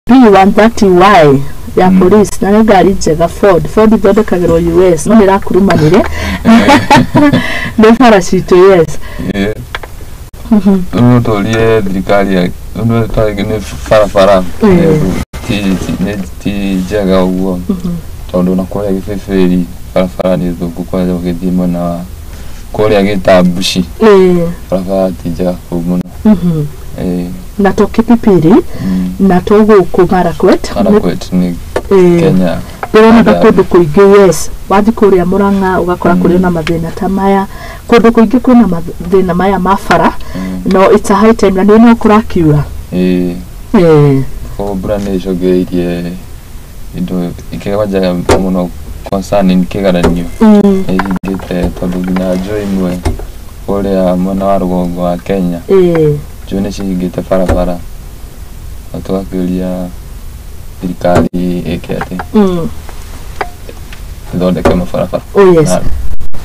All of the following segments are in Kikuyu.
B130Y ya police, na nĩ ngari njega. Ford ithondekagĩrwo US, no nĩ ĩrakurumanire nĩ bara citũ, yes. Rĩu no tũrie thirikari rĩu nĩ barabara ti njega ũguo, tondũ na kũrĩa Gĩbĩbĩri barabara nĩ thũku, kwanja ũgĩthiĩ mwena wa kũrĩa Gĩtambuci, barabara ti njega kũu mũno. Na to Kipipiri, na to gũkũ Marakwet. Marakwet nĩ Kenya. Ndĩronaga kũndũ kũingĩ, yes. Wathiĩ kũrĩa Mũrang'a ũgakora kũrĩ na mathĩna ta maya, kũndũ kũingĩ kwĩna mathĩna maya ma bara. No it's a high time, na nĩ no kũrakiura. Koguo mbura nĩ ĩcũngĩrĩirie indo ikĩwanja mũno concerning kĩgeranio, nĩ ihingĩte, tondũ nginya njũĩ imwe kũrĩa mwena wa rũgongo wa Kenya, njũĩ nĩ cihingĩte barabara, na tũgakĩũria thirikari ĩke atĩ ĩthondeke mabarabara. Oh yes.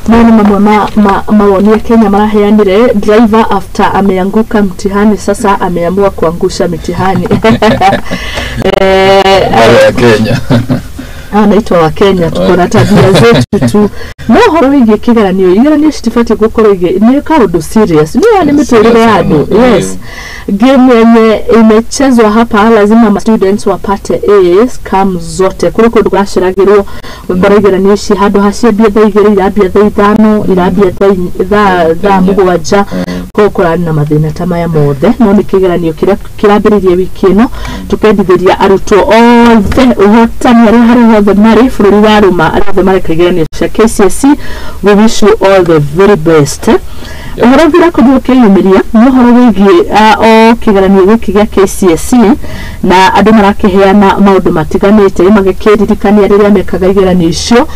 Maya nĩ mamwe ma mawoni ya Kenya maraheanire. Driver after ameanguka mtihani, sasa ameamua kuangusha mitihani. Ya Kenya. Hawa naitwa wa Kenya, tuko na tabia zetu tu. No ũhoro wĩgiĩ kĩgeranio, igeranio citibatiĩ gũkorwo igĩ nĩ kaũndũ serious, nĩ nĩ mĩtũrĩre ya andũ. Yes, game yenye imechezwa hapa, lazima ma students wapate A's kam zote. Kũrĩ kũndũ kũraceragĩrwo, ũgakora igeranio ici handũ ha ciambia thaa 2 irambia thaa 5, irambia thaa 7. Koguo kũrarĩ na mathĩna ta maya mothe, no nĩ kĩgeranio kĩrĩa kĩrambĩrĩirie wiki ĩno. Tũkendithĩria arutwo othe ũhotani arĩa harĩa hothe marĩ bũrũri wa rũma, arĩa othe mareka igeranio cia KCSE, we wish you all the very best. Ũhoro ũngĩ ũrakorirwo ũkĩyumĩria nĩ ũhoro wĩgiĩ o kĩgeranio gĩkĩ gĩa KCSE, na andũ marakĩheana maũndũ matiganĩte magĩkĩririkania rĩrĩa mekaga igeranio icio.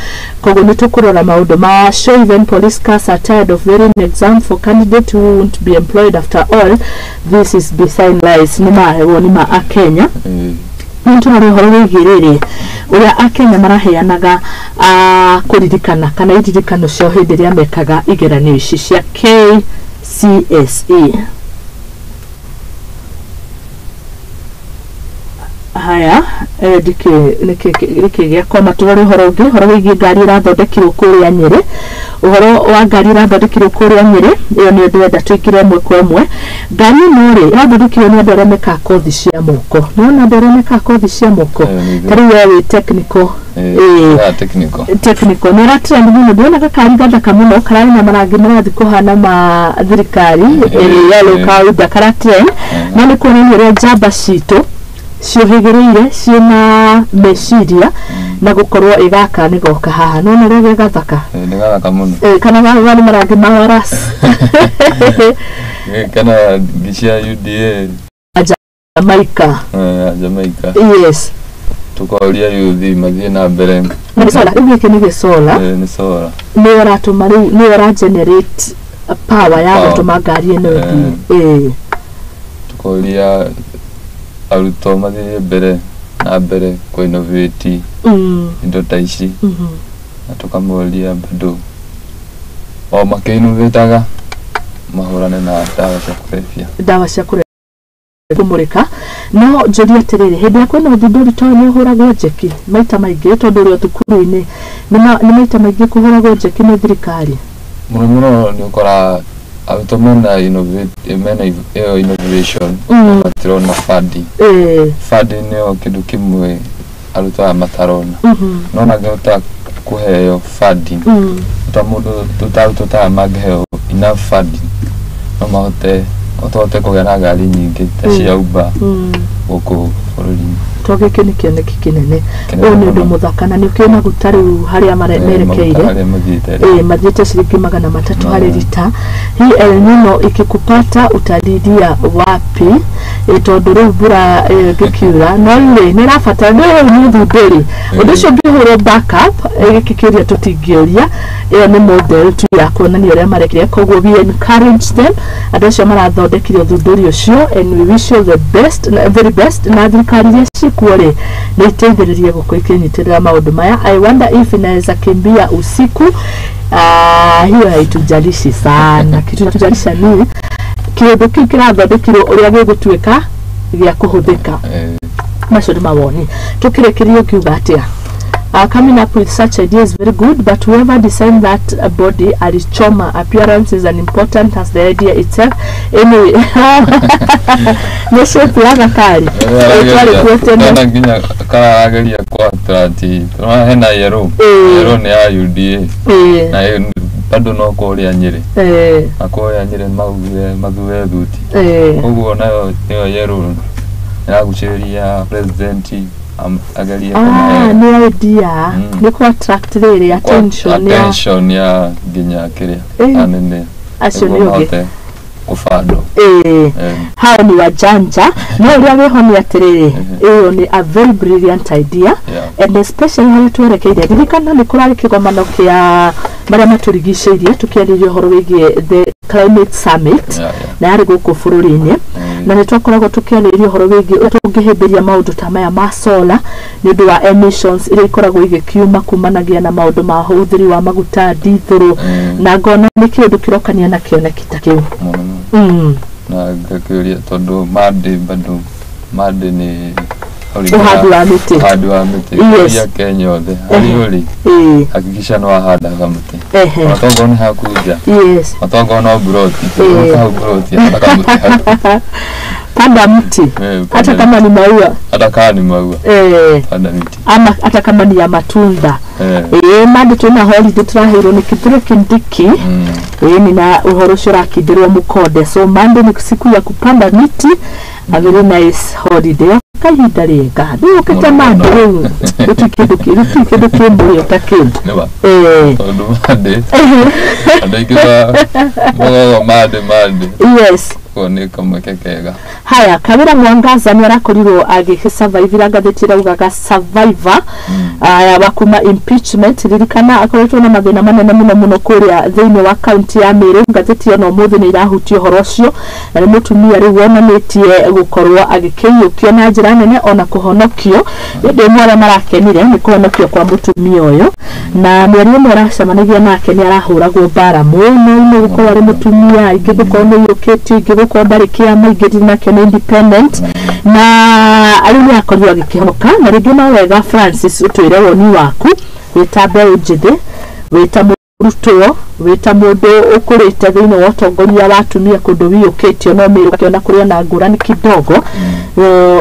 Koguo nĩ tũkũrora maũndũ macio. Even police cars are tired of very exam for candidate who won't be employed after all. This is beside lies. Nĩ mawoni ma akenya. Nĩ tũrore ũhoro wĩgiĩ rĩrĩ, ũrĩa akenya maraheanaga kũririkana kana iririkano ciao hĩndĩ ĩrĩa mekaga igeranio ici cia KCSE. Haya, nĩkĩ gĩakoma. Tũrore ũhoro ũngĩ, ũhoro wĩgiĩ ngari ĩrathondekirwo kũrĩa Nyĩrĩ. Ũhoro wa ngari ĩrathondekirwo kũrĩa Nyĩrĩ, ĩyo nĩyo ndĩrenda tũingĩre ĩmwe kwa ĩmwe. Ngari ĩno rĩ, ĩrathondekirwo nĩ andũ arĩa mekaga kothi cia moko. Nĩwona andũ arĩa mekaga kothi cia moko, ta rĩu we wĩ technical. Technical. Technical nĩ ĩra trend mũno. Ndĩrona gakari gathaka mũno, kararĩ na marangi marathiĩ kũhana ma thirikari, yellow kawaida, kara trend. No nĩ kuonania ũrĩa njamba citũ ciũhĩgĩrĩire, ciĩna meciria na gũkorwo ĩgaka nĩ goka haha. Nĩwona ũrĩa ge gathaka? Nĩ gathaka mũno. Kana nĩ marangi ma waras. Kana cia UDA. Jamaica. Jamaica. Yes. Tukoria yuthi mathiĩ na mbere. Nĩ solar rĩu, gĩkĩ nĩ gĩsolar. Nĩ solar. Nĩyo ĩratũma rĩu, nĩyo ĩra generate power ya gũtũma ngari ĩno ĩthiĩ. Tukoria arutwo mathiĩ mbere na mbere kũ innovate indo ta ici, na tũkamoria bado o makĩinnovataga mahũrane na ndawa cia kũrebia. Ndawa cia kũrebia kũmũrĩka. No njũrie atĩrĩrĩ, hĩndĩ ĩrĩa kwĩna ũthundũri ta ũyũ, nĩ ũhũragwo njeki maita maingĩ, tondũ ũrĩ o thukuru-inĩ, nĩ maita maingĩ kũhũragwo njeki nĩ thirikari? Mũno mũno nĩ ũkora arutwo mena innovate, mena ĩyo innovation, matirona funding. Funding nĩyo kĩndũ kĩmwe arutwo aya matarona. No mangĩhota kũheo funding, ta mũndũ ta arutwo ta aya mangĩheo enough funding, no mahote, no tũhote kũgĩa na ngari nyingĩ ta cia Uber gũkũ bũrũri-inĩ. To gĩkĩ nĩ kĩoneki kĩnene. Ũyũ nĩ ũndũ mũthaka, na nĩ ũkĩũĩ maguta rĩu harĩa merekeire. Harĩa mathiĩte. Mathiĩte ciringi 300 harĩ rita. Hii El Nino ikikupata utalilia wapi? Tondũ rĩu mbura ĩngĩkiura, no rĩ nĩ ĩrabatara, nĩ rĩu nĩ ũthundũri, ũndũ ũcio ũngĩhũrwo backup. Gĩkĩ kĩũria tũtingĩũria, ĩyo nĩ model tu ya kuonania ũrĩa marekire. Koguo we encourage them, andũ acio marathondekire ũthundũri ũcio, and we wish you the best, very best. Na thirikari iria ciĩkuo rĩ, nĩ iteithĩrĩrie gũkũ ikĩnyitĩrĩra maũndũ maya. I wonder if inaweza kimbia usiku. Hiyo haitujalishi sana. Kitu kinatujalisha ni kĩndũ kĩu kĩrathondekirwo, ũrĩa gĩgũtuĩka gĩa kũhũthĩka. Macio nĩ mawoni tũkĩrĩkĩria ũkiuga atĩa? Coming up with such idea is very good, but whoever designed that body alichoma. Appearance is as important as the idea itself. Anyway, nĩ shape ya gakari twarĩ kuo tene. Ndona nginya karageria kwa attract, tũrona hena yellow. Yellow nĩ ya UDA. Na ĩyo bado no kũrĩa Nyĩrĩ. Na kũrĩa Nyĩrĩ maugire mathure thuti. Koguo nayo ĩyo yellow ĩragucĩrĩria president agerie Ah, nĩ idea. Nĩ ku attract rĩrĩ attention ya attention ya nginya kĩrĩa anene acio nĩguo nĩ ũngĩ mahote kũbandwo. Hao ni wajanja, no ũrĩa wĩho nĩ atĩrĩrĩ, ĩyo nĩ a very brilliant idea, and especially harĩa twerekeire. Ririkana nĩ kũrarĩ kĩgomano kĩa marĩa matũrigicĩirie tũkĩarĩria ũhoro wĩgiĩ the climate summit, na yarĩ gũkũ bũrũri-inĩ, na nĩ twakoragwo tũkĩarĩria ũhoro wĩgiĩ ũrĩa tũngĩhĩmbĩria maũndũ ta maya ma solar nĩ ũndũ wa emissions iria ikoragwo igĩkiuma kumanagia na maũndũ ma ũhũthĩri wa maguta ndithũrũ, na ngona nĩ kĩũndũ kĩrokania na kĩoneki ta kĩu. Mũno mũno. Na ngakĩũria tondũ Monday, bado Monday nĩ holiday Ũhandi wa mĩtĩ. Ũhandi wa mĩtĩ. Kũria Kenya othe harĩa ũrĩ, hakikisha nĩ wahanda kamũtĩ, ona tokorwo nĩ haku nja, ona tokorwo no mburoti, hau mburoti handa kamũtĩ hau. Panda mti, hata panda kama ni maua. Hata kama ni maua, panda miti. Ama hata kama ni ya matunda. Ĩĩ, Monday twĩna holiday tũraheirwo nĩ Kithure Kindiki. Ĩĩ, nina ũhoro ũcio ũrakindĩrwo mũkonde, so Monday ni siku ya kupanda miti, a very nice holiday, kahinda rĩega rĩu ũkĩte Mũno Monday mũno. rĩu gũtirĩ kĩndũ gũtirĩ kĩndũ kĩ mũrĩo ta kĩu. Nĩma tondũ Monday andũ aingĩ mogaga Monday, Monday. Koguo nĩ kamweke kega. Haya, Kawira Mwangaza nĩ arakorirwo agĩsurvive, ngathĩti ĩraugaga survivor aya wa kuma impeachment. Ririkana akoretwo na mathĩna manene mũno mũno kũrĩa thĩinĩ wa kaunti ya Meru. Ngathĩti ĩno ũmũthĩ nĩ irahutia ũhoro ũcio, na nĩ mũtumia rĩu wonanĩtie gũkorwo agĩkĩiyũkio na njĩra nene ona kũhonokio. Hĩndĩ ĩmwe arĩa marakenire nĩ kũhonokio kwa mũtumia ũyũ, na mĩario ĩmwe aracemanagia nake nĩ arahũragwo mbara mũno imwe gũkorwo arĩ mũtumia, ingĩ gũkorwo nĩ iyũkĩtio, ingĩ gũkorwo ndarĩ kĩama, ingĩ nake nĩ independent, na rĩu nĩ akorirwo agĩkĩhonoka. Na rĩngĩ no wega, Francis, ũtwĩre woni waku wĩ ta mbeũ njĩthĩ, wĩ ta mũrutwo, wĩ ta mũndũ ũkũrĩte thĩinĩ wa ũtongoria wa atumia kũndũ wiyũkĩtio no Mĩrũ, ũgakĩona kũrĩ ona ngũrani kidogo.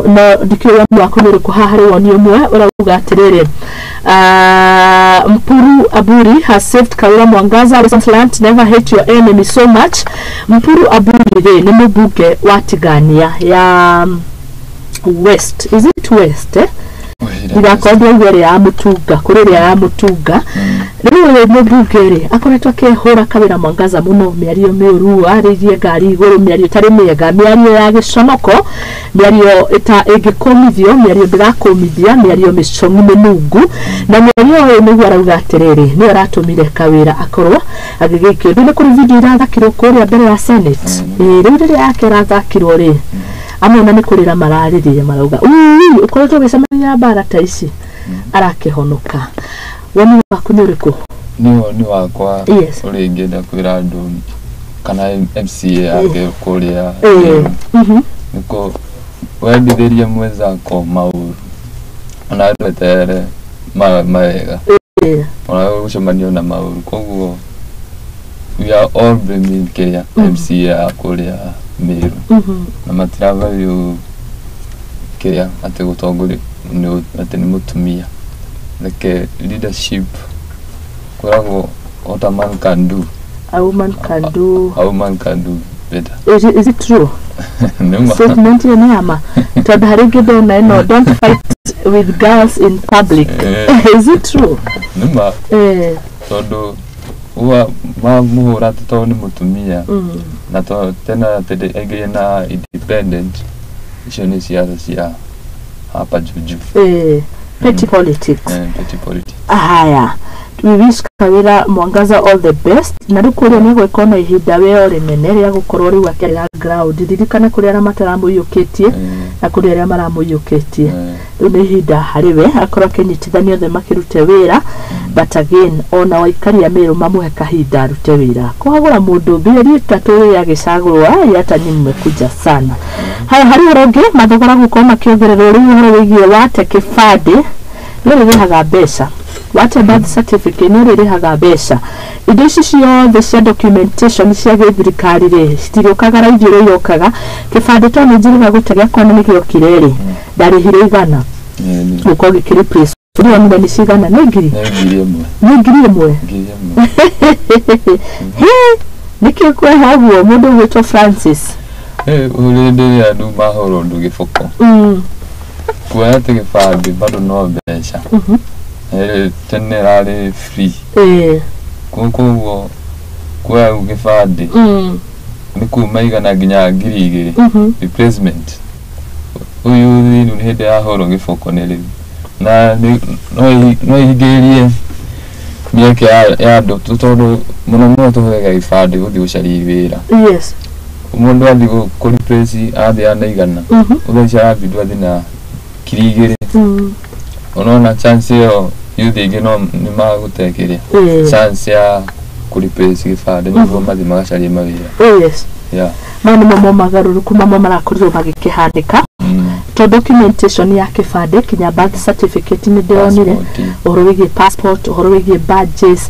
No ndikĩũĩ woni waku nĩ ũrĩkũ haha harĩ woni ũmwe ũrauga atĩrĩrĩ, Mpuru Aburi has saved Kawira Mwangaza. Lessons learned: never hate your enemy so much. Mpuru Aburi rĩ nĩ mũmbunge wa Tigania ya West, is it West, eh? Ndigakorwo ndĩraigua ĩrĩa ya Mũtunga, kũrĩ ĩrĩa ya Mũtunga. Rĩu ũyũ mũmbunge rĩ akoretwo akĩhũra Kawĩra Mwangaza mũno mĩario mĩũru, arĩirie ngari igũrũ, mĩario ĩtarĩ mĩega, mĩario ya gĩconoko, mĩario ĩta ĩngĩkũmithio, mĩario ndĩrakũmithia, mĩario mĩcong'i mĩnungu. Na mĩario ũyũ nĩguo arauga atĩrĩrĩ nĩyo aratũmire Kawĩra akorwo agĩgĩkio. Rĩu nĩ kũrĩ video irathakirwo kũrĩa mbere ya Senate. Ĩĩ, rĩu rĩrĩa yake ĩrathakirwo rĩ, amwe ona nĩ kũrĩra mararĩrire, marauga ui ũkoretwo ũgĩcemania na mbara ta ici, arakĩhonoka. Woni waku nĩ ũrĩkũ? Nĩ woni wakwa ũrĩa ingĩenda kwĩra andũ kana MCA yake kũrĩa Meru, nĩkũ wendithĩrie mwenzako maũru ona andũ eterere mawega, ona gũcemanio na maũru. Koguo we are all blaming kĩrĩa MCA ya kũrĩa Meru, na matira value kĩrĩa atĩ gũtongoria atĩ nĩ mũtumia. Reke leadership kwĩragwo what a man can do, a woman can do, a woman can do better. Is it true? Nĩ ma. Statement ĩyo nĩ ya ma, tondũ harĩ ingĩ ndona ĩno, "Don't fight with girls in public." Is it true? Nĩ ma. Tondũ wa mamũhũra atĩ tondũ nĩ mũtumia, na to tena atĩ aingĩrie na independent, icio nĩ ciaca cia hapa juju. Petty politics. Petty politics. Haya, We wish Kawira Mwangaza all the best. Na rĩu kũrĩa nĩ gwĩkwo na ihinda we rĩnene rĩa gũkorwo rĩu akĩarĩra ground. Ririkana kũrĩ arĩa mataramũiyũkĩtie na kũrĩ arĩa maramũiyũkĩtie. Rĩu nĩ ihinda harĩ we akorwo akĩnyitithania othe makĩrute wĩra, but again ona waikaria Meru mamũhe kahinda arute wĩra. Kũhagũra mũndũ mbiri 3 rĩrĩa agĩcagũrwo, ai hata nyinyi mmekuja sana. Haya, harĩ ũhoro ũngĩ mathogora gũkorwo makĩongererwo rĩu ũhoro wĩgiĩ wate kĩbandĩ nĩ ũrĩrĩhaga mbeca, wate birth certificate nĩ ũrĩrĩhaga mbeca. Indo ici ciothe cia documentation cia gĩthirikari rĩ citirĩũkaga raithi ũrĩa irokaga. Kĩbandĩ to nĩ njĩrĩga gũte gĩakwa nĩ gĩokire rĩ, ndarĩhire 100 gũkorwo gĩkĩ replace. Ũrĩa nĩ cigana? Nĩ ngiri? Nĩ ngiri ĩmwe. Nĩkĩ kweha ũguo mũndũ ũgwĩtwo Francis? Hĩndĩ ĩrĩa andũ mahũrwo ũndũ gĩboko kuoya atĩ gĩbandĩ bado no mbeca. Tene ĩrarĩ free. Koguo kuoya rĩu gĩbandĩ nĩ kuma 100 nginya 2,000 replacement. Ũyũ thĩinĩ nĩ hĩndĩ yahũrwo gĩboko nĩ rĩu na no ihingĩrĩrie mĩeke ya andũ tondũ mũno mũno tũhũthagĩra gĩbandĩ gũthiĩ gũcaria wĩra. Yes. Mũndũ athiĩ kũ replace athiĩ na 100 thaa ici arabindwo athiĩ na 2,000. Unaona chance ĩyo youth aingĩ no nĩ magũte kĩrĩa chance ya kũ replace gĩbandĩ nĩguo mathiĩ magacarie mawĩra. Yes. Yeah. Maya nĩmo mogarũrũku mamwe marakorirwo magĩkĩhanĩka. To documentation ya kĩbandĩ kinya birth certificate nĩ ndĩronire ũhoro wĩgiĩ passport, ũhoro wĩgiĩ badges.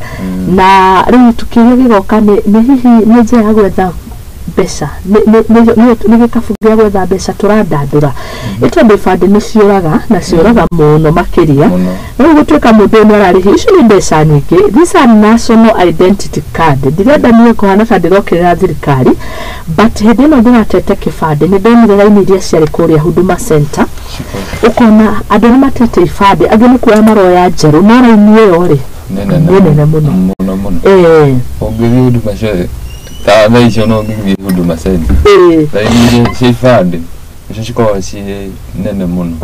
Na rĩu tukĩria gĩgoka nĩ hihi nĩ njĩra ya gwetha mbeca, nĩ gĩkabu gĩa gwetha mbeca tũrandandũra. Nĩ tondũ ibandĩ nĩ ciũraga na ciũraga mũno makĩria. Rĩu gũtuĩka mũndũ ũyũ nĩ ararĩhia icio nĩ mbeca nyingĩ. These are national identity card. Ndirenda niĩ kũhana ta ndĩrokĩrĩra thirikari, but hĩndĩ ĩno ndĩratete kĩbandĩ nĩ ndonire raini iria ciarĩ kũrĩa Huduma Center. Ũkona andũ nĩ matete ibandĩ, angĩ nĩ kuoya maroya njerũ, no raini ĩyo rĩ nĩ nene mũno mũno mũno. Ũngĩthiĩ Huduma Center ta thaa icio no ũngĩthiĩ Huduma Center raini iria cia ibandĩ icio cikoragwo ciĩ nene mũno.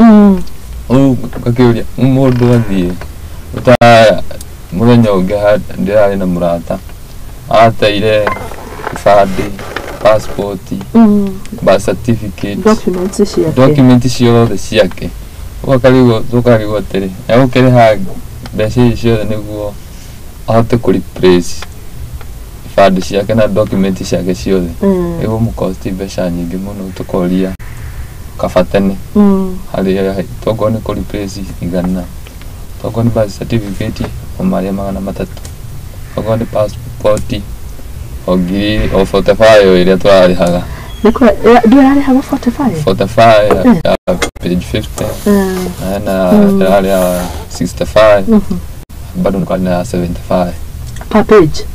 Ũguo ngakĩũria mũndũ athiĩ ta mũthenya ũngĩ ndĩrarĩ na mũrata ateire kĩbandĩ, passport, birth certificate, documents ciothe ciake. Ũkarigwo atĩrĩ egũkĩrĩha mbeca ici ciothe nĩguo ahote kũ replace ibandĩ ciake na document ciake ciothe. Ĩgũmũkosti mbeca nyingĩ mũno tũkoria kaba tene harĩa tokorwo nĩ kũ replace 100, tokorwo nĩ birth certificate o marĩa 300, tokorwo nĩ passport o 1,000 o 45 ĩrĩa tũrarĩhaga. Ndĩrarĩhagwo 45? 45 ya page 50 na ĩrarĩ 65 bado nĩ kwarĩ na 75 per page.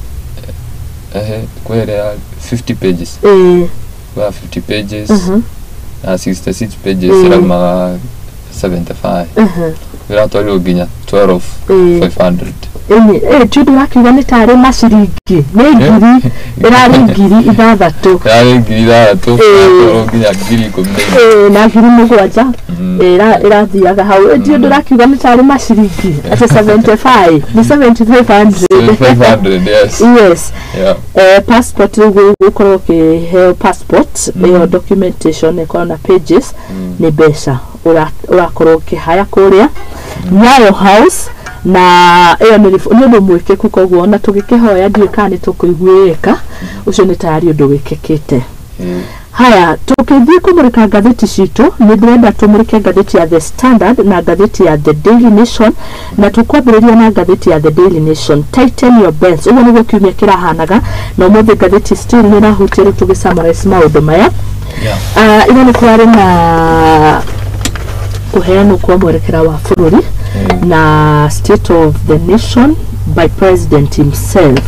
Kwĩ ĩrĩa 50 pages. Kwa 50 pages na 66 pages ĩraumaga 75. Ĩratwarirwo nginya 12,500. Ti ũndũ ũrakiuga nĩ tarĩ maciringi nĩ ngiri ĩrarĩ 6,000. Ĩrarĩ 6,000 ĩratwarwo nginya 14,000 na 7,000 ĩrathiaga hau. Ti ũndũ ũrakiuga nĩ tarĩ maciringi atĩ 75 nĩ 7,500. 500, yes. Yes. Yeah. Passport rĩu gũkorwo ũkĩheo passport ĩyo documentation ĩkorwo na pages nĩ mbeca ũrakorwo ũkĩhaya kũrĩa Nyayo House. Na ĩyo nĩ ũndũ mwĩkĩku, koguo ona tũgĩkĩhoya ndiũĩ kana nĩ tũkũiguĩka, ũcio nĩ tayari ũndũ wĩkĩkĩte. Haya, tũkĩthiĩ kũmũrĩka ngathĩti citũ, nĩ ndĩrenda tũmũrĩke ngathĩti ya The Standard na ngathĩti ya The Daily Nation, na tũkwambĩrĩria na ngathĩti ya The Daily Nation. Tighten your belts, ũguo nĩguo kiumia kĩrahanaga, na ũmũthĩ ngathĩti still nĩ ĩrahutia rĩu tũgĩ summarize maũndũ maya. Ĩno nĩ kũrarĩ na kũheanwo kwa mwerekera wa bũrũri na State of the Nation by President himself.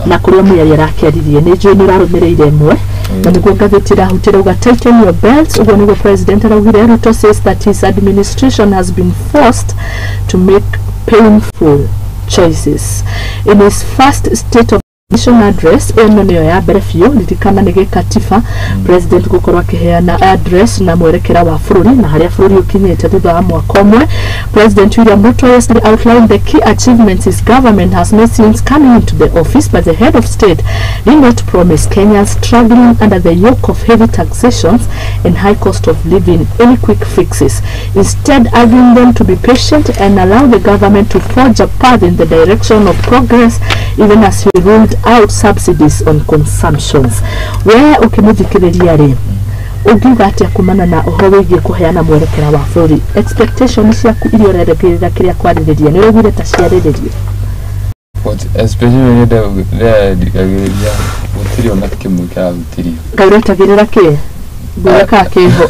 Na kũrĩa mũyaria arakĩaririe nĩ njũĩ nĩ ũrarũmĩrĩire ĩmwe na nĩguo ngathĩti ĩrahutĩra uga tighten your belts, ũguo nĩguo President araugire. Ruto says that his administration has been forced to make painful choices. In his first State of Nation Address ĩno nĩyo ya mbere biũ. Ririkana nĩ gĩkatiba president gũkorwo akĩheana address na mwerekera wa bũrũri na harĩa bũrũri ũkinyĩte thutha wa mwaka ũmwe. President William Ruto yesterday outlined the key achievements his government has made since coming into the office, but the head of state did not promise Kenyans struggling under the yoke of heavy taxations and high cost of living any quick fixes, instead urging them to be patient and allow the government to forge a path in the direction of progress, even as he ruled out subsidies on consumptions. We ũkĩmũthikĩrĩria rĩ, ũngiuga atĩa kumana na ũhoro wĩgiĩ kũheana mwerekera wa bũrũri? Expectation ciaku iria ũrerĩgĩrĩra kĩrĩa kwarĩrĩria nĩ ũraugire ta ciarĩrĩrio? But especially ndĩrerigagĩrĩria gũtirĩ ona kĩmwe kĩrahutirio. Ngai, ũretagĩrĩra kĩ ngũya ka kĩho?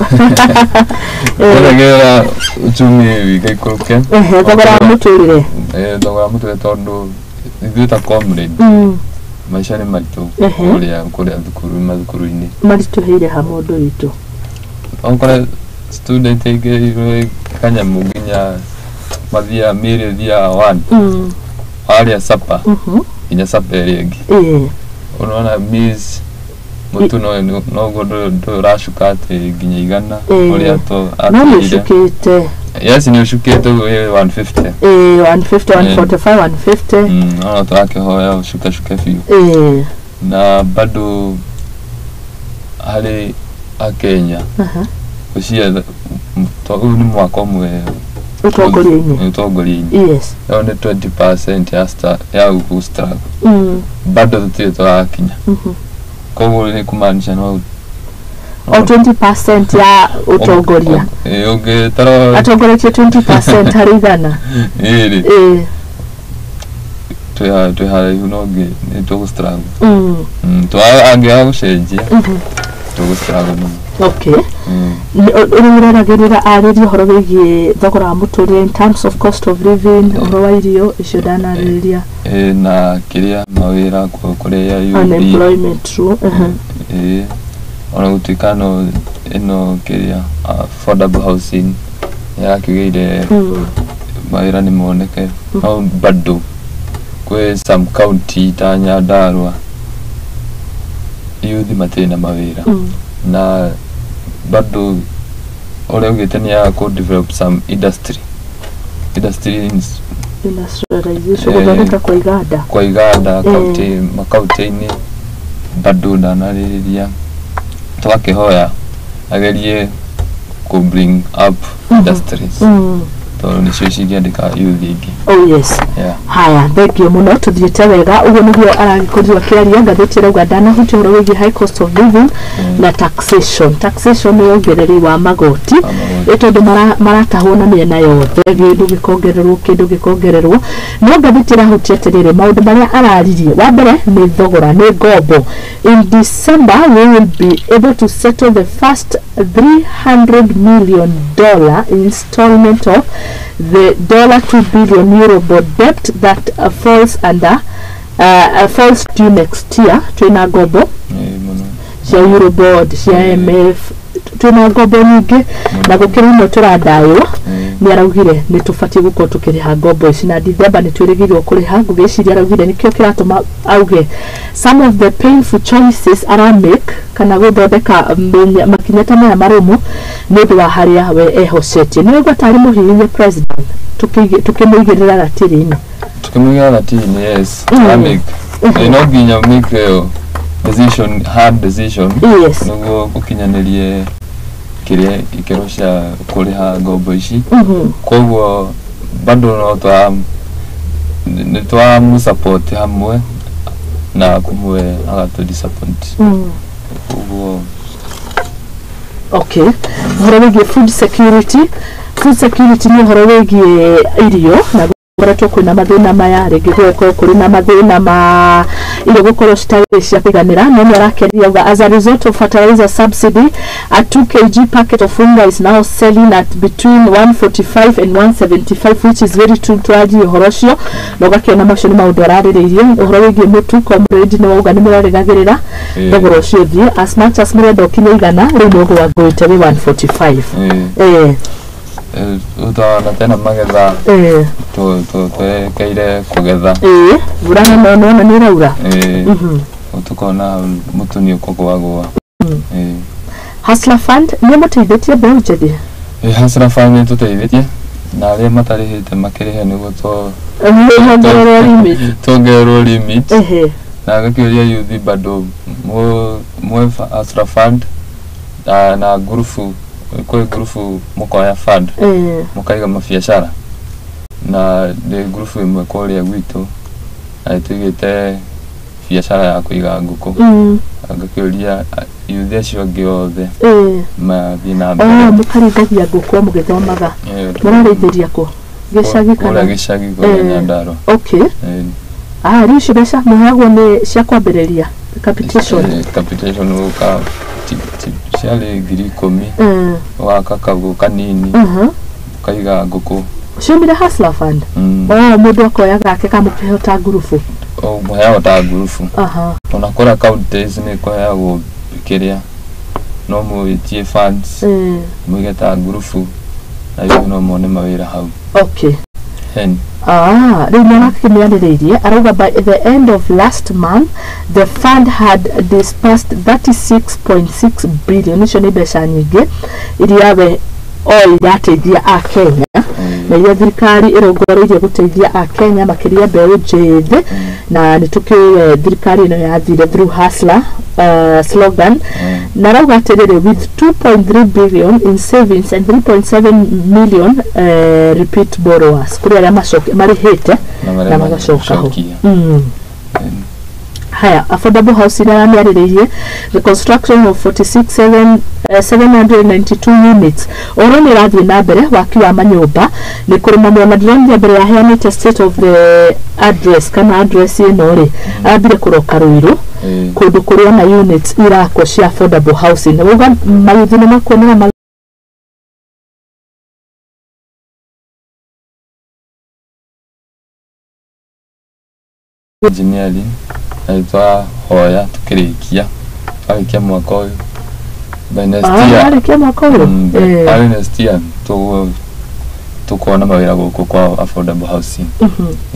Ndĩrerĩgĩrĩra uchumi wĩgaikũrũke. Ehe, thogora wa mũtũrĩre. Thogora wa mũtũrĩre, tondũ ithuĩ ta comrade maica nĩ maritũ kũrĩa thukuru, mathukuru-inĩ. Maritũhĩire ha, mũndũ witũ? Okorwo student aingĩrĩirwo kanyamũ nginya mathiaga mĩrĩ ĩthiaga one warĩa supper nginya supper ĩrĩa ĩngĩ. Unaona meals mũtu noguo ndũracuka atĩ nginya 100 ũrĩa No nĩ atwĩrire. Ũcukĩte. Yes, nĩ ũcukĩte ũguo wĩ 150. Ĩĩ, 150, 145, 150. No tũrakĩhoya ũcukacuke biũ. Na bado harĩ akenya gũcia ũyũ nĩ mwaka ũmwe ũtongoria-inĩ. Ũtongoria-inĩ. Ĩyo nĩ 20% ya ya gũ struggle. Bado tũtirĩ tũrakinya. Koguo nĩ kumaanisha no O 20% ya ũtongoria. Ũngĩtara atongoretie 20% harĩ 100. Ĩrĩ twĩ haraihu no nĩ tũgũ struggle. Angĩaga gũcenjia tũgũ struggle mũno. Rĩu ũreragĩrĩra arĩrie ũhoro wĩgiĩ thogora wa mũtũrĩre in terms of cost of living, ũhoro wa irio icio ndanarĩrĩria. Ĩĩ, na kĩrĩa mawĩra kũrĩa youth. Unemployment, true. Ĩĩ, ona gũtuĩka no ĩno kĩrĩa affordable housing nĩyakiugĩire mawĩra nĩ moneke, no bado kwĩ some county ta Nyandarua youth matirĩ na mawĩra. Na bado ũrĩa augĩte nĩ ya kũ develop some industry Industrialization, gũthondeka kwa iganda. Kwa iganda kaunti, makaunti-inĩ bado ndanarĩrĩria. Tũgakĩhoya agerie kũ bring up industries tondũ nĩcio cingĩandĩka youth aingĩ. Oh yes. Haya, thengio mũno, tũthiĩte wega. Ũguo nĩguo aragĩkorirwo akĩaria. Ngathĩti ĩrauga ndanahutia ũhoro wĩgiĩ high cost of living na taxation. Taxation nĩ wongereri wa magoti. Wa magoti. Ĩ tondũ maratahwo na mĩena yothe, kĩndũ gĩkongererwo, kĩndũ gĩkongererwo. No ngathĩti ĩrahutia atĩrĩrĩ, maũndũ marĩa araririe, wa mbere nĩ thogora, nĩ ngombo. In December we will be able to settle the first $300 million installment of the $2 billion Eurobond debt that falls under falls due next year. Twĩna ngombo Ĩĩ, mũno. Cia Eurobond, cia IMF, twĩna ngombo nyingĩ na gũkĩrĩ imwe tũrandaywo. Nĩ araugire nĩ tũbatiĩ gũkorwo tũkĩrĩha ngombo ici na Dithemba nĩ twĩrĩgĩrĩrwo kũrĩha. Ngũgĩciria araugire nĩkĩo kĩratũma auge some of the painful choices aramake kana gũthondeka makinya ta maya marũmũ nĩ ũndũ wa harĩa we ehocetie. Nĩ waigua tarĩ mũhihinye president tũkĩmũigĩrĩra ratiri-inĩ? Tukimwiga ratiri, yes. Amake no nginya make ĩyo decision, hard decision, nĩguo ũkinyanĩrie kĩrĩa ikĩro cia kũrĩha ngombo ici. Koguo bado no twa nĩ twamu support hamwe na kumwe agatũ disappoint. Koguo Okay, ũhoro wĩgiĩ food security. Food security nĩ ũhoro wĩgiĩ irio na gũkoretwo kwĩna mathĩna maya rĩngĩ, gũgakorwo kũrĩ na mathĩna ma irio gũkorwo citarĩ cia kũiganĩra. No nĩ arakeria auga as a result of fertilizer subsidy, a 2 kg packet of unga is now selling at between 145 and 175, which is very true. Tũranjie ũhoro ũcio na ũgakĩona macio nĩ maũndũ ararĩrĩirie. Ũhoro wĩgiĩ mũtu, comrade, nĩ wauga nĩ mũrarĩgagĩrĩra thogora ũcio ũthiĩ as much as mũrenda ũkinye 100, rĩu nĩ ũgũagũĩte wĩ 145. Utona tena magetha twerekeire kugetha. Mbura no nona nĩ ĩraura. Tukona mutu nĩ ũkũgwagwa. Hustler Fund nĩ mũteithĩtie mbeũ njĩthĩ? Hustler Fund nĩ tũteithĩtie na arĩa matarĩhĩte makĩrĩhe nĩguo tuongererwo limit. Na ngakĩũria youth bado mwe Hustler Fund na ngurubu kwĩ ngurubu mũkoya fund mũkaiga mabiacara na ndĩ ngurubu ĩmwe kũrĩa gwitũ na nĩtũigĩte biacara ya kũiga ngũkũ. Ngakĩũria youth acio angĩ othe mathiĩ na mbere. Mũkarĩithagia ngũkũ o mũgĩthomaga? Mũrarĩithĩria kũ? Gĩcagi kana? Kũrĩa gĩcagi kũrĩa Nyandarua. Okay. Rĩu icio mbeca mũheagwo nĩ cia kwambĩrĩria capitation? Capitation ũka ciarĩ 10,000 ũgaka kagũ kanini ũkaiga ngũkũ. Ciumire Hustler Fund? Mũndũ akoya gake kamũkĩheo ta ngurubu? Mũheagwo ta ngurubu. Ona kũrĩa counties nĩ kũheagwo kĩrĩa no mũitie funds mũige ta ngurubu na ithuĩ no mone mawĩra hau. Okay. Rĩu nĩ arakĩmĩarĩrĩirie arauga by the end of last month the fund had disbursed 36.6 billion. Icio nĩ mbeca nyingĩ iria we o irateithia a Kenya na iria thirikari ĩrongoreirie gũteithia a Kenya makĩria mbeũ njĩthĩ na nĩ tũkĩũĩ thirikari ĩno yathire through Hustler slogan na rauga atĩrĩrĩ with 2.3 billion in savings and 3.7 million repeat borrowers kũrĩ arĩa marĩhĩte na magacoka ho. Haya, affordable housing aramĩarĩrĩirie the construction of 46,792 units oro nĩ ĩrathiĩ na mbere waki wa manyũmba nĩ kũrĩ mamwe na ndĩronire mbere yaheanĩte state of the address kana address ĩno rĩ arambire kũroka Ruiru kũndũ kũrĩa na units irakwo cia affordable housing na uga mayuthi nĩ makuonera engineering na twahoya tukĩrĩkia twarĩkia mwaka ũyũ by next year arĩkia mwaka ũyũ by next year tũkuona mawĩra gũkũ kwa affordable housing.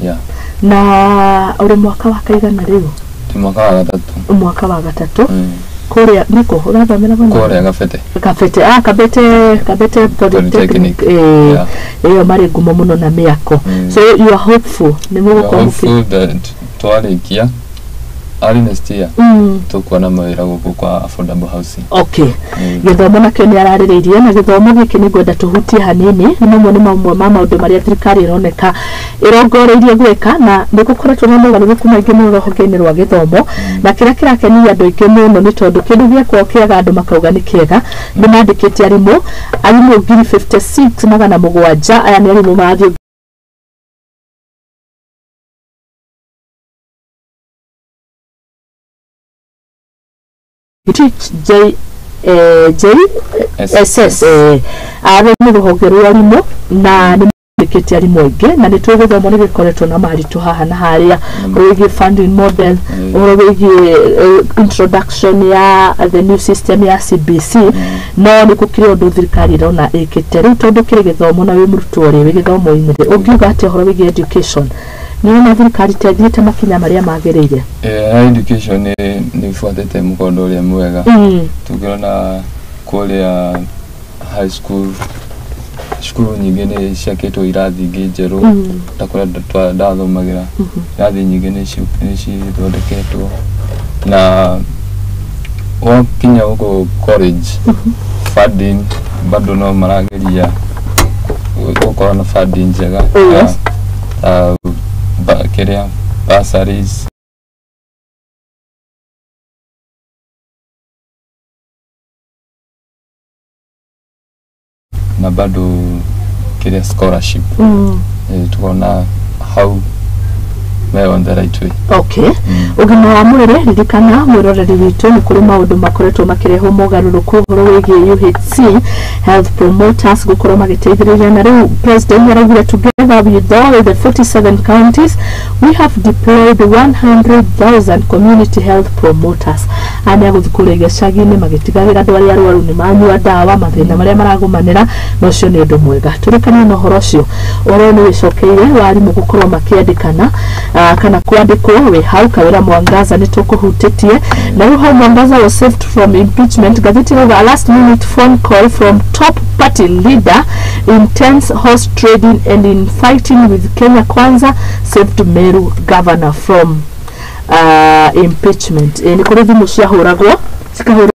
Yeah. Na ũrĩ mwaka wa kaigana rĩu? Ti mwaka wa gatatũ. Mwaka wa gatatũ. Kũrĩa nĩkũ ũrathomera mwena? Kũrĩa Kabete. Kabete, Kabete Polytechnic. Ĩyo marĩ ngumo mũno na mĩako. So you are hopeful nĩ mũgũkorwo hopeful that twarĩkia early next year tũkuona mawĩra gũkũ kwa affordable housing. Okay. Gĩthomo nakĩo nĩ ararĩrĩirie na gĩthomo gĩkĩ nĩ ngwenda tũhutie hanini nĩ mamwe nĩ mamwe ma maũndũ marĩa thirikari ĩroneka ĩrongoreirie gwĩka na nĩ gũkoretwo na mogarũrũku maingĩ mũno rũhonge-inĩ rwa gĩthomo na kĩrĩa kĩrakenia andũ aingĩ mũno nĩ tondũ kĩndũ gĩakwo kĩega andũ makauga nĩ kĩega nĩ mandĩkĩte arimũ 56,700 aya nĩ arimũ marathiĩ teach J JSS arĩa nĩ rũhonge rwa arimũ na nĩ mandĩkĩte arimũ aingĩ na nĩ tũĩ gĩthomo nĩ gĩkoretwo na maritũ haha na harĩa wĩgiĩ funding model ũhoro wĩgiĩ introduction ya the new system ya CBC no nĩ gũkĩrĩ ũndũ thirikari ĩrona ĩkĩte rĩu tondũ kĩrĩ gĩthomo na wĩ mũrutwo rĩ wĩ gĩthomo-inĩ rĩ ũngiuga atĩa ũhoro wĩgiĩ education nĩ thirikari ta ĩthiĩte makinya marĩa magĩrĩire? Education nĩ ĩbuatĩte mũkondo ũrĩa mwega. Tũngĩrona kũrĩa high school cukuru nyingĩ nĩ ciakĩtwo irathi ingĩ njerũ ta kũrĩa ndathomagĩra irathi nyingĩ nĩ cithondeketwo na wakinya gũkũ college funding bado no marageria gũkorwo na funding njega kĩrĩa bursaries na bado kĩrĩa scholarship. Tukona how me on the right way. Okay. Ũgima wa mwĩrĩ ririkana mwĩroreri witũ nĩ kũrĩ maũndũ makoretwo makĩrehwo mogarũrũku ũhoro wĩgiĩ UHC health promoters gũkorwo magĩteithĩrĩria na rĩu president nĩ araugire to get Together with all the 47 counties, we have deployed 100,000 community health promoters. Aya nĩ agũthiĩ kũrĩa gĩcagi-inĩ magĩtigagĩra andũ arĩa arwaru nĩ manyua ndawa, mathĩna marĩa maragũmanĩra, na ũcio nĩ ũndũ mwega. Tũrĩkanie na ũhoro ũcio. Ũhoro ũyũ nĩ wĩcokeire wa arimũ gũkorwo makĩandĩkana kana kwandĩkwo wĩ hau Kawĩra Mwangaza nĩ tũkũhutĩtie. Na rĩu hau Mwangaza was saved from impeachment. Ngathĩti ĩrauga a last minute phone call from top party leader, intense horse trading and infighting with Kenya Kwanza saved Meru governor from impeachment. Nĩ kũrĩ thimũ ciahũragwo cikahũrwo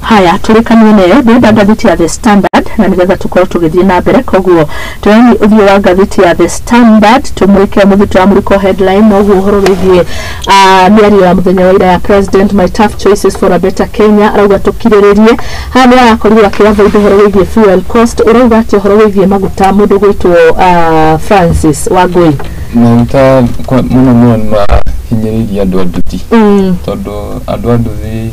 Haya, tũrĩkanie nayo. Ndĩrenda ngathĩti ya The Standard na nĩgetha tũkorwo tũgĩthiĩ na mbere. Koguo tũrani ũthiũ wa ngathĩti ya The Standard, tũmũrĩke mũthĩ tũramũrĩka headline noguo ũhoro wĩgiĩ mĩario ya mũthenya wa ira ya president, my tough choices for a better Kenya. Arauga tũkirĩrĩrie. Haha nĩ arakorirwo akĩavoid ũhoro wĩgiĩ fuel cost. Ũrauga atĩ ũhoro wĩgiĩ maguta mũndũ gwĩtwo Francis Wangũi? Maguta mũno mũno nĩ mahinyĩrĩirie andũ a nduthi, tondũ andũ a nduthi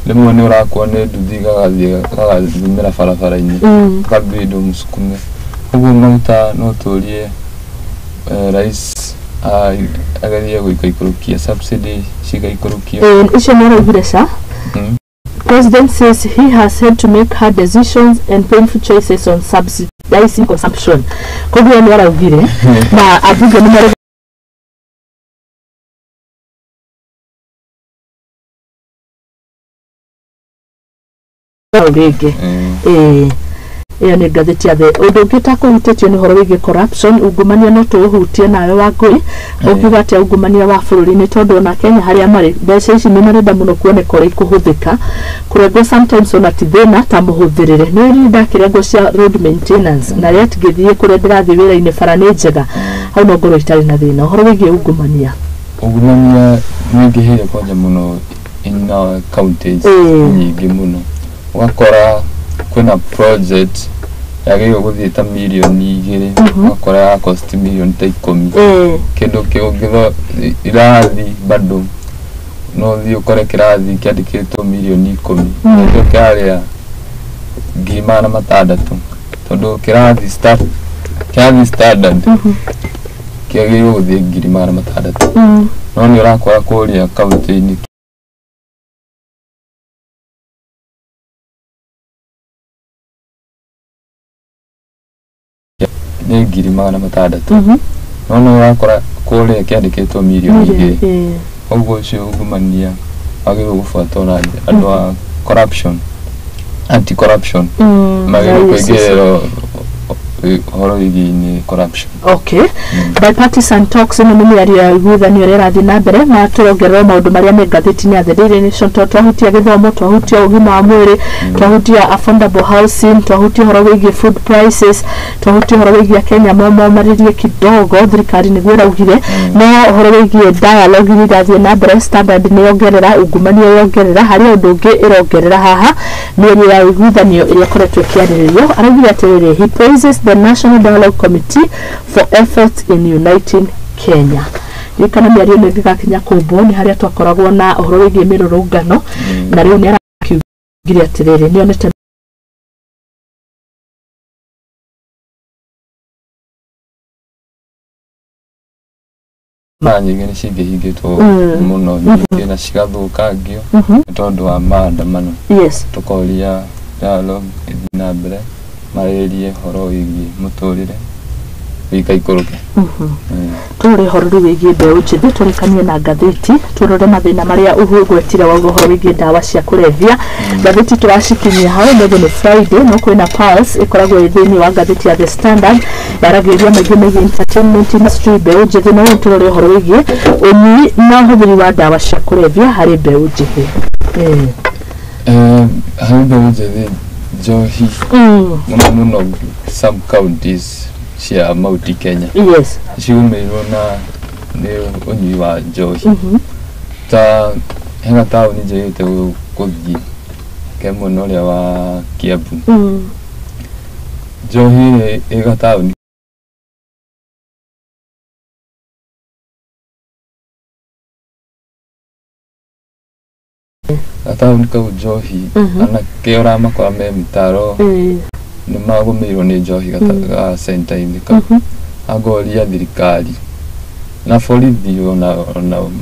rĩmwe nĩ ũrakua nĩ nduthi gagathiĩ gagathimĩra barabara-inĩ, gakabidi mũsukume. Ũguo maguta no tũrie rais agerie gũikaikũrũkia subsidy, cigaikũrũkio. Icio nĩ araugire ca. President says he has had to make hard decisions and painful choices on subsidizing consumption. Koguo nĩ araugire na ambunge nĩ marĩ rĩngĩ. Ĩyo nĩ ngathĩti ya The. Ũndũ ũngĩ ũtakũhutĩtio nĩ ũhoro wĩgiĩ corruption, ungumania, no tũũhutie nawe Wangũi. Ũngiuga atĩa ungumania wa bũrũri? Nĩ tondũ ona Kenya harĩa marĩ mbeca ici nĩ marenda mũno kuoneka ũrĩa ikũhũthĩka. Kũrengwo sometimes ona ti thĩna ta mũhũthĩrĩre. Nĩ rĩ ndakĩrengwo cia road maintenance na rĩrĩa ngĩthiĩ kũrĩa ndĩrathiĩ wĩra-inĩ bara nĩ njega, hau no ngorwo itarĩ na thĩna. Ũhoro wĩgiĩ ungumania? Ungumania nĩũingĩhĩire kwanja mũno in our counties nyingĩ mũno. Ũgakora kwĩna project yagĩrĩirwo gũthiĩ ta mirioni 2, ũgakora ya cost mirioni ta 10. Kĩndũ kĩũngĩtho irathi bado no ũthiĩ ũkore kĩrathi kĩandĩkĩtwo mirioni 10, nakĩo kĩarĩa 600,000, tondũ kĩrathi standard kĩagĩrĩirwo gũthiĩ 600,000, no nĩ ũrakora kũrĩa kaunti-inĩ nĩ 600,000, no nĩ ũrakora kũrĩa kĩandĩkĩtwo mirioni 2. Ũguo ũcio ungumania wagĩrĩirwo gũbuatwo na andũ a corruption, anti corruption magĩrĩirwo kũingĩrĩra ũhoro wĩgiĩ corruption. Okay, bipartisan talks, ĩno nĩ mĩario ya ũiguithanio ĩrĩa ĩrathiĩ na mbere na tũrongererwo maũndũ marĩa me ngathĩti-inĩ ya The Daily Nation, tondũ twahutia gĩthomo, twahutia ũgima wa mwĩrĩ, twahutia affordable housing, twahutia ũhoro wĩgiĩ food prices, twahutia ũhoro wĩgiĩ Kenya momarĩrie kidogo thirikari nĩguo ĩraugire, no ũhoro wĩgiĩ dialogue iria irathiĩ na mbere, Standard nĩ yongerera ungumania, yongerera harĩ ũndũ ũngĩ ĩrongerera haha mĩario ya ũiguithanio ĩrĩa ĩkoretwo ĩkĩarĩrĩrio. Araugire atĩrĩrĩ, he praises the National Dialogue Committee for efforts in uniting Kenya. Ririkana mĩario ĩno ĩngĩgakinya kũmbwo nĩ harĩa twakoragwo na ũhoro wĩgiĩ mĩrũrũngano, na rĩu nĩ arakiugire atĩrĩrĩ nĩ onete Mara nyingĩ nĩ cingĩhingĩtwo mũno nyingĩ na cigathũkangio nĩ tondũ wa maandamano. Tũkoria dialogue ĩthiĩ na mbere, marĩrĩrie ũhoro wĩgiĩ mũtũrĩre wĩikaikũrũke. Tũrore ũhoro rĩu wĩgiĩ mbeũ njĩthĩ, tũrĩkanie na ngathĩti, tũrore mathĩna marĩa ũgwetire wauga ũhoro wĩgiĩ ndawa cia kũrebia. Ngathĩti tũracikinyia hau. Ũmũthĩ nĩ Friday, no kwĩna Pulse ĩkoragwo ĩ thĩinĩ wa ngathĩti ya The Standard, yaragĩrĩria maingĩ megiĩ entertainment industry, mbeũ njĩthĩ. No rĩu tũrore ũhoro wĩgiĩ ũnyui na ũhũthĩri wa ndawa cia kũrebia harĩ mbeũ njĩthĩ. Harĩ mbeũ njĩthĩ, njohi mũno mũno some counties cia Mount Kenya cigũmĩirwo na nĩ ũnyui wa njohi. Ta hena taũni njagĩrĩte gũthiĩ ke mwena ũrĩa wa Kiambu, njohi ĩrĩa ĩ gataũni Gataũni kau njohi, anake ũramakora me mĩtaro, nĩ magũmĩirwo nĩ njohi ga center-inĩ kau. Angoria thirikari na borithi ona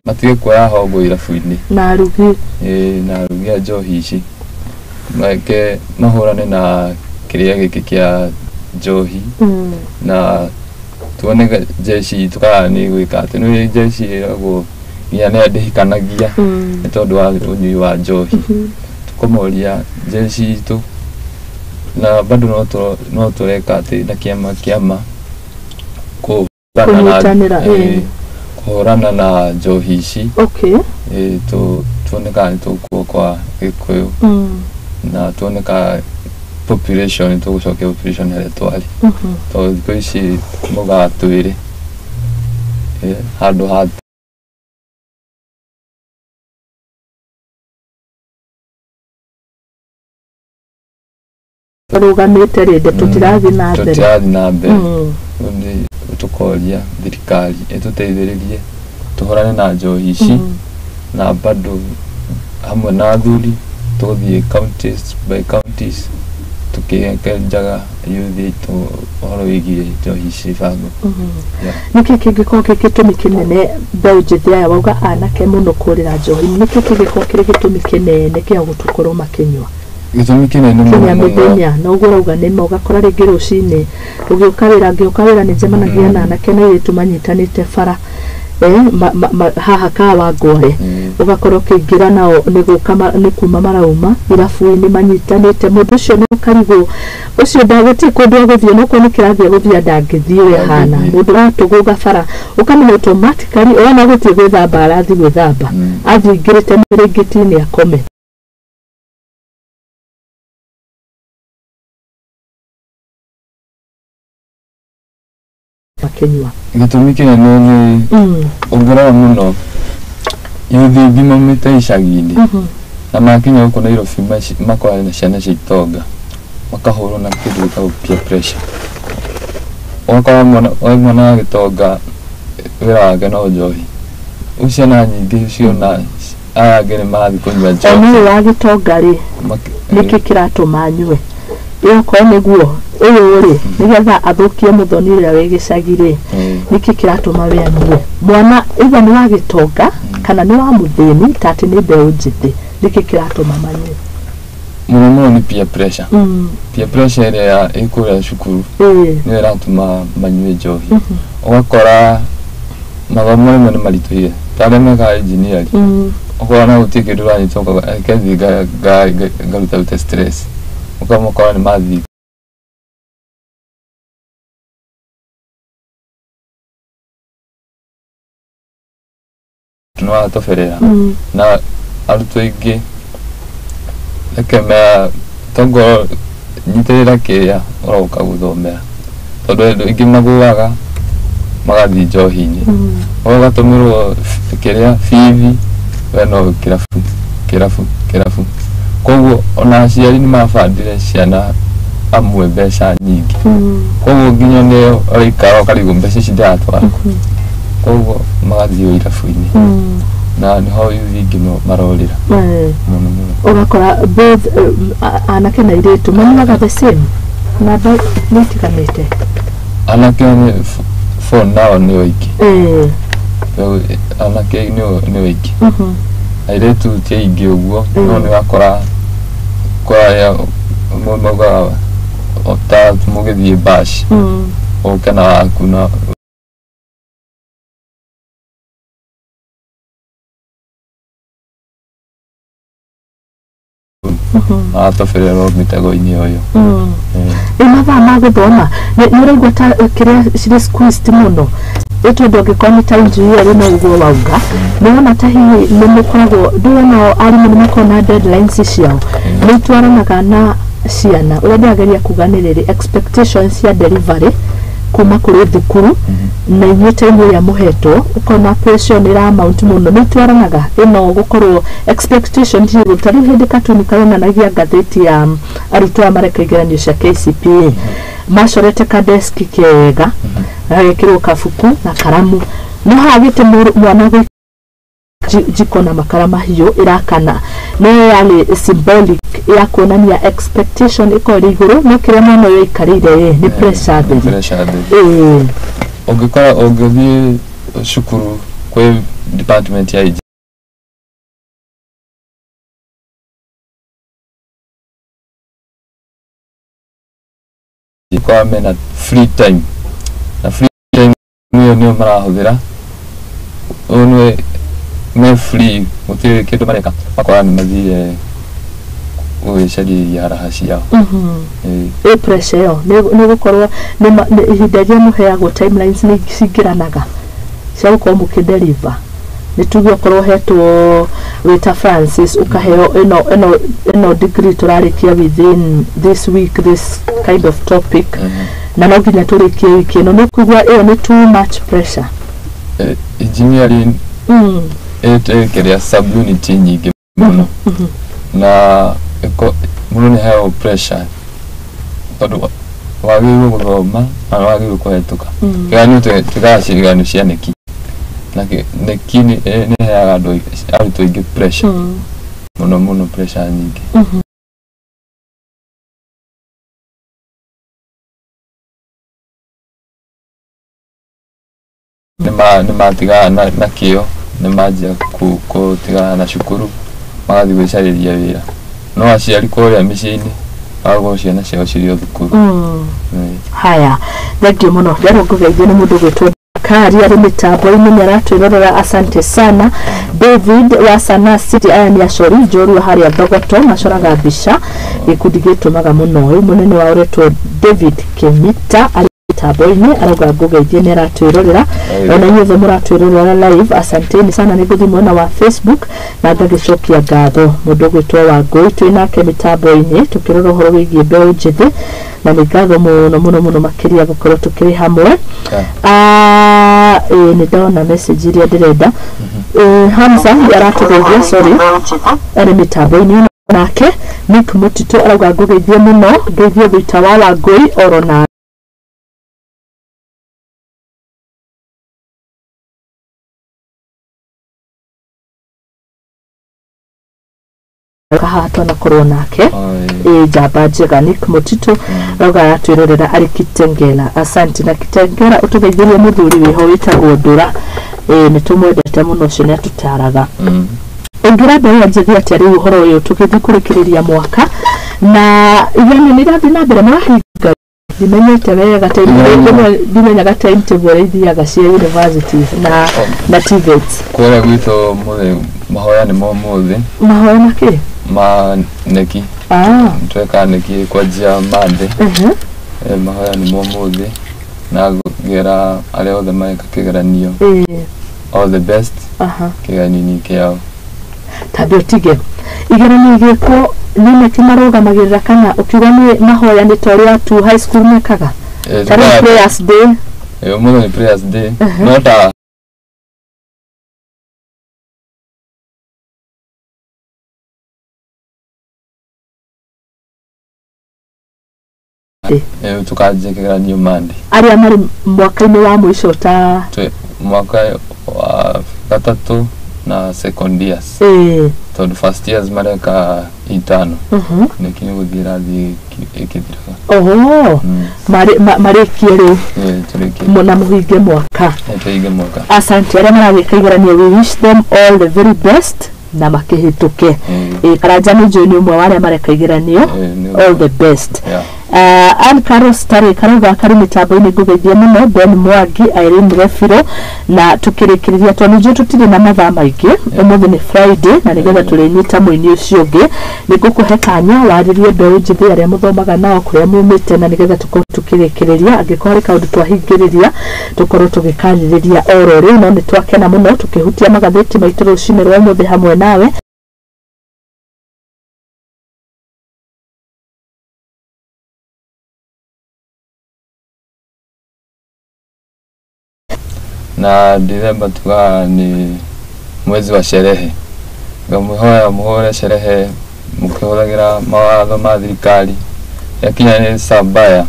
matige kuoya hongo irabu-inĩ na arugi, na arugi a njohi ici, meke mahũrane na kĩrĩa gĩkĩ kĩa njohi, na tuone jeshi itũ kana nĩ gwĩka atĩ nĩ jeshi ĩragwo nginya nĩ ndĩhikanagia nĩ tondũ wa ũnyui wa njohi. Tũkomoria jeshi itũ na bado no tũreka atĩ na kĩama kũhũrana na njohi ici. Tuone kana nĩ tũkuokoa Gĩkũyũ na tuone kana population tũgũcokia population harĩa twarĩ, tondũ thikũ ici mũgaa twĩrĩ handũ ha rũgamĩte rĩndĩ tũtirathiĩ na mbere, tũtirathiĩ na mbere. Tũkoria thirikari ĩtũteithĩrĩrie tũhũrane na njohi ici, na bado hamwe na athuri tũthiĩ counties by counties tũkĩenjaga youth itũ ũhoro wĩgiĩ njohi ici bango. Nĩkĩ kĩngĩkorwo kĩ gĩtũmi kĩnene mbeũ njĩthĩ aya wauga anake mũno kũrĩra njohi, nĩkĩ kĩngĩkorwo kĩrĩ gĩtũmi kĩnene kĩa gũkorwo makĩnyua? Gĩtũmi kĩnene mũno mĩthenya na ũguo ũrauga nĩma, ũgakora rĩngĩ rũcinĩ ũgĩũka wĩra ngĩũka wĩra nĩ njemanagia na anake na airĩtu manyitanĩte bara haha Kawangware, ũgakorwo ũkĩingĩra nao nĩ kuma marauma irabu-inĩ manyitanĩte, mũndũ ũcio nĩ ũkarigwo ũcio ndagũtirĩ kũndũ egũthiĩ, no korwo nĩ kĩrathiĩ gũthiĩ ndangĩthiĩ ũrĩa hana, mũndũ ũratũgũga bara ũkamenya automatically ona gũthiĩ gwĩthamba arathiĩ gwĩthamba, athiĩ aingĩrĩte mĩrĩngĩti-inĩ akome. Makinyua Gĩtũmi kĩnene nĩ ũngĩrora mũno youth aingĩ maumĩte icagi-inĩ na makinya gũkũ Nairobi makorana na ciana cia itonga makahũrwo na kĩndũ gĩtagwo peer pressure. Ũgakora mwana wa gĩtonga wĩra wake no njohi, rĩu ciana nyingĩ ciona aya angĩ nĩ marathiĩ kũnyua njohi. Ona ũyũ wa gĩtonga rĩ, nĩkĩ kĩratũma anyue? Okorwo nĩguo ũyũ rĩ, nĩgetha athũkie mũthoni ũrĩa wĩ gĩcagi rĩ, nĩkĩ kĩratũma we anyue? Mwana either nĩ wa gĩtonga kana nĩ wa mũthĩni, ta atĩ nĩ mbeũ njĩthĩ, nĩkĩ kĩratũma manyue? Mũno mũno nĩ peer pressure. Peer pressure ĩrĩa ĩ kũrĩa cukuru nĩyo ĩratũma manyue njohi. Ũgakora mathomo rĩmwe nĩ maritũhire, ta arĩa mekaga engineering, ũkona gũtirĩ kĩndũ ũranyita, ũkauga reke thiĩ ngarutarute stress, ũkamũkora nĩ mathiĩ nĩ watoberera. Na arutwo aingĩ reke tongorwo nyitĩrĩra kĩrĩa ũroka gũthomera, tondũ andũ aingĩ magũaga magathiĩ njohi-inĩ, ũgatũmĩrwo kĩrĩa bithi, we no kĩrabu kĩrabu kĩrabu. Koguo ona aciari nĩ mabandire ciana amwe mbeca nyingĩ, koguo nginya nĩ ũraikara ũkarigwo mbeca ici ndĩratwara, koguo magathiĩ irabu-inĩ na nĩho youth aingĩ marorĩra mũno mũno. Ũgakora both anake na airĩtu manyuaga the same, namba nĩ itiganĩte. Anake for now nĩo aingĩ, anake nĩo aingĩ, airĩtu ti aingĩ ũguo, no nĩ ũrakora kwa maugaga ta mũgĩthiĩ bash ũke na waku na maratobererwo mĩtego-inĩ ũyũ. Ĩ mathaa ma gũthoma nĩ ũraigua ta kĩrĩa cirĩ squeezed mũno, ĩ tondũ angĩkorwo nĩ ta engineering no ũguo wauga, nĩwona ta hihi nĩ mũkoragwo ndũrona arimũ nĩ makoragwo na deadlines ciao, nĩ itwaranaga na ciana. Ũrĩa ndĩrageria kuga nĩ rĩrĩ, expectations cia delivery kuma kũrĩ thukuru na inyuĩ ta inyuĩ ũrĩa mũhetwo, ũkona pressure nĩ ĩra mount mũno, nĩ itwaranaga ĩno gũkorwo expectation ti igũrũ. Ta rĩu hĩndĩ katuni karonanagia ngathĩti ya arutwo aya mareka igeranio cia KCPE, macorete ka desk kega gagekĩrwo kabuku na karamu, no haha gĩtĩ mwana Jiko na makara mahiũ ĩrakana no yarĩ symbolic ya kuonania expectation ĩkorwo ĩrĩ igũrũ, no kĩrĩa mwana ũyũ aikarĩire ĩ nĩ pressure theri. Pressure theri. Ĩĩ. Ũngĩkora ũngĩthiĩ cukuru kwĩ department ya engineering, mena free time, na free time ĩyo nĩyo marahũthĩra. Ũyũ nĩ me free, gũtirĩ kĩndũ mareka, makora nĩ mathire gwĩcarĩria raha ciao. Ĩĩ. Ĩ pressure ĩyo nĩ gũkorwo nĩ ihinda rĩrĩa mũheagwo, timelines nĩ cingĩranaga cia gũkorwo mũkĩdeliver. Nĩ tuge okorwo hetwo wĩta Francis, ũkaheo ĩno ĩno degree tũrarĩkia within this week, this kind of topic, na no nginya tũrĩkie wiki ĩno, nĩ kũigua ĩyo nĩ too much pressure? Engineering ĩkĩrĩa subunit nyingĩ mũno, na mũndũ nĩ aheagwo pressure tondũ wagĩrĩirwo gũthoma na wagĩrĩirwo kũhetũka kĩgeranio. Twĩkaga cigeranio cia KNEC, na KNEC nĩ ĩheaga andũ arutwo aingĩ pressure mũno mũno, pressure nyingĩ. Nĩ matigana na kĩo, nĩ manjia gũtigana na cukuru, magathiĩ gwĩcarĩria wĩra, no aciari kũrĩa mĩciĩ-inĩ magakorwo ciana ciao cirĩ o thukuru. Ĩĩ. Haya, thank you mũno. Nderwo ngũgeithio nĩ mũndũ gwĩtwo Kari arĩ mĩtambo-inĩ, nĩ aratwĩrorera. Asante sana David wa Sana City. Aya nĩ acori njorua harĩa Thogoto, macoraga mbica, gĩkundi gĩtũmaga mũno. Rĩu mũnene wao ũretwo David Kemita arĩ mĩtambo-inĩ, arauga ngũgeithie, nĩ aratwĩrorera. Ona inyuothe mũratwĩrorera live, asanteni sana. Nĩ ngũthiĩ mwena wa Facebook na ngagĩcokia ngatho mũndũ ũgwĩtwo Wangũi, twĩ nake mĩtambo-inĩ tũkĩrora ũhoro wĩgiĩ mbeũ njĩthĩ, na nĩ ngatho mũno mũno mũno makĩria gũkorwo tũkĩrĩ hamwe. Ah, ĩĩ, nĩ ndona message iria ndĩrenda. Hamza nĩ aratũgeithia, sorry, arĩ mĩtambo-inĩ. Nake Nick Mũtitũ arauga ngũgeithie mũno, ngeithie thũita wa Wangũi oro na kahaha twanakorwo nake. Ĩ njamba njega Nick Mũtitũ arauga aratwĩrorera arĩ Kitengela. Asante na Kitengela, ũtũgeithĩrie mũthuri wĩho wĩtagwo Ndũra. Ĩ nĩ tũmwendete mũno, ũcio nĩ atũtaraga. Ũngĩra mbeũ njĩthĩ atĩa rĩu ũhoro ũyũ tũgĩthiĩ kũrĩkĩrĩria mwaka na igeranio nĩ irathiĩ na mbere, marahinga? Ndimenyete wega time, rĩmwe ndimenyaga timetable ũrĩa ithiaga cia universities na TVETs. Kũrĩa gwitũ mũthĩ mahoya nĩ mo mũthĩ. Mahoya makĩ? Ma KNEC. Tweka KNEC kwanjia Monday. Mahoya nĩ mo mũthĩ, na ngera arĩa othe mareka kĩgeranio all the best kĩgeranio-inĩ kĩao. Tambe ũtige, igeranio igĩkwo nĩ KNEC marũgamagĩrĩra, kana ũkiuga nĩ mahoya nĩ ta ũrĩa tu high school mekaga, ta rĩu prayers day? Ũmũthĩ nĩ prayers day, no ta tukanjia kĩgeranio Monday. Arĩa marĩ mwaka-inĩ wa mũico ta? Mwaka wa gatatũ na second years, tondũ first years mareka itano. KNEC nĩ gũthiĩ ĩrathiĩ ĩkĩthiraga. Oho. Marĩkie rĩu? Tũrĩkie. Na mũhinge mwaka. Tũhinge mwaka. Asante. Arĩa maragĩka igeranio, we wish them all the very best na makĩhĩtũke. Karanja nĩ njũĩ nĩ ũmwe wa arĩa mareka igeranio. All the best. Ann Carlos Tarĩ karauga karĩ mĩtambo-inĩ, ngũgeithie mũno. Ben Mwangi, Irene Refiro, na tũkĩrĩkĩrĩria, tondũ nĩnjũĩ tũtirĩ na mathaa maingĩ, ũmũthĩ nĩ Friday, na nĩgetha tũrĩnyita mũini ũcio ũngĩ, nĩ ngũkũhe kanya warĩrie mbeũ njĩthĩ arĩa mũthomaga nao, kũrĩa mumĩte, na nĩgetha tũkorwo tũkĩrĩkĩrĩria. Angĩkorwo harĩ kaũndũ twahingĩrĩria, tũkorwo tũgĩkarĩrĩria oro rĩu. No nĩ twakena mũno tũkĩhutia magathĩti maitũ rũcinĩ rwa ũmũthĩ hamwe nawe. Na December tugaga nĩ mwezi wa sherehe, ngamwĩhoya mũhũre sherehe mũkĩhũthagĩra mawatho ma thirikari. Yakinya nĩ saa mbaya,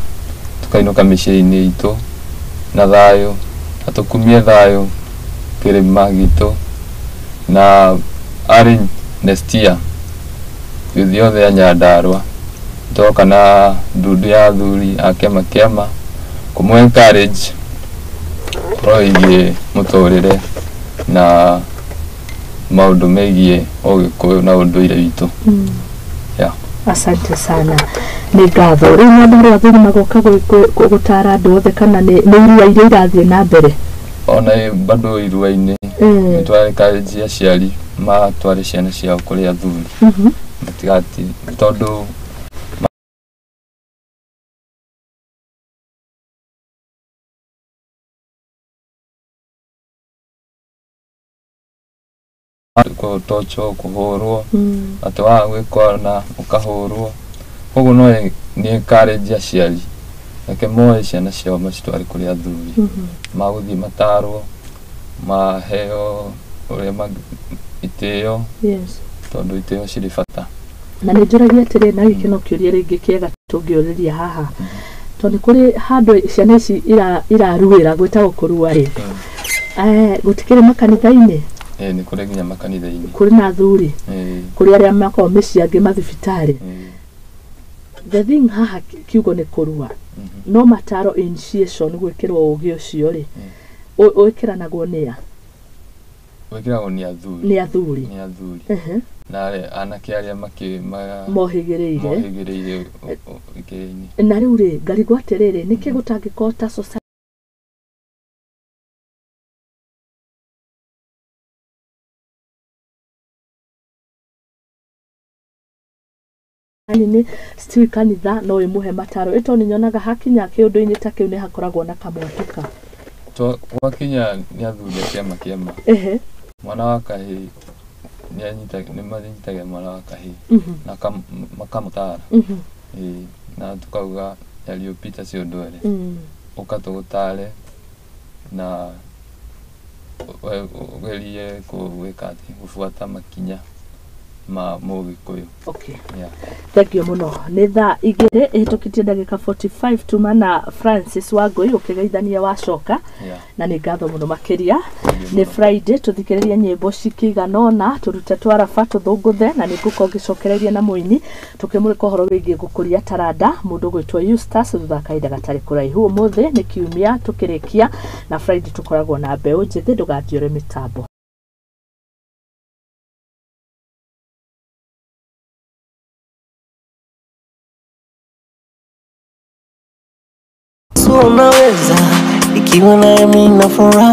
tukainũka mĩciĩ-inĩ itũ na thayũ, na tũkumie thayũ kĩrĩma gitũ. Na arĩ next year yuthi othe a Nyandarua toka na ndundu ya athuri a kĩama kĩama kũmũ encourage ũhoro wĩgiĩ mũtũrĩre na maũndũ megiĩ ũgĩkũyũ na ũndũire witũ. Yeah. Asante sana, nĩ ngatho. Rĩu Nyandarua athuri magoka gũtara andũ othe kana nĩ irua iria irathiĩ na mbere? Ona bado irua-inĩ nĩ twa encourage aciari matware ciana ciao kũrĩ athuri matigati tondũ gũtochwo kũhũrwo atĩ waga gwĩka na ũkahũrwo koguo no nĩ encourage aciari reke moe ciana ciao macitware kũrĩ athuri magũthiĩ matarwo maheo ũrĩa itĩo. Yes. Tondũ itĩo cirĩ bata. Na nĩ njũragia atĩrĩ, na gĩkĩ no kĩũria rĩngĩ kĩega tũngĩũrĩria haha, tondũ nĩ kũrĩ handũ ciana ici iraruĩra gwĩtagwo kũrua rĩ, gũtikĩrĩ makanitha-inĩ? Nĩ kũrĩ nginya makanitha-inĩ, kũrĩ na athuri, kũrĩ arĩa makoragwo mĩciĩ angĩ mathibitarĩ. The thing haha kiugo nĩ kũrua, no mataro initiation gwĩkĩrwo ũgĩ ũcio rĩ, wĩkĩranagwo nĩ a? Wĩkĩragwo nĩ athuri. Nĩ athuri. Nĩ athuri. Na anake arĩa mohĩgĩrĩire ikĩrĩ-inĩ. Na rĩu rĩ, ngarigwo atĩrĩrĩ, nĩkĩ gũtangĩkorwo ta society nĩ still kanitha no ĩmũhe mataro ĩ, tondũ nyonaga hakinya kĩũndũ-inĩ ta kĩu nĩ hakoragwo na kamwatũka. Gwakinya nĩ athuri a kĩama kĩama, mwana wa kahĩĩ nĩ manyitaga mwana wa kahĩĩ na makamũtara, na tukauga yaliyopita sio ndwele, ũka tũgũtare na ũgerie gwĩka atĩ gũbuata makinya ma mũgĩkũyũ. Okay. Yeah. Thank you mũno. Nĩ thaa 2 ĩhĩtũkĩtie ndagĩka 45 tuma na Francis Wangũi ũkĩgeithania wacoka. Yeah. Na nĩ ngatho mũno makĩria. Nĩ Friday tũthikĩrĩrie nyĩmbo cikĩigana ũna, tũrute twaraba tũthũngũthe, na nĩ ngũkorwo ngĩcokereria na mũini tũkĩmũrĩka ũhoro wĩgiĩ gũkũria taranda mũndũ ũgwĩtwo Eustace thutha wa kahinda gatarĩ kũraihu. Ũmũthĩ nĩ kiumia tũkĩrĩkia na Friday tũkoragwo na mbeũ njĩthĩ, ndũgathiore mĩtambo. Unaweza ikiwa na mimi nafurahi.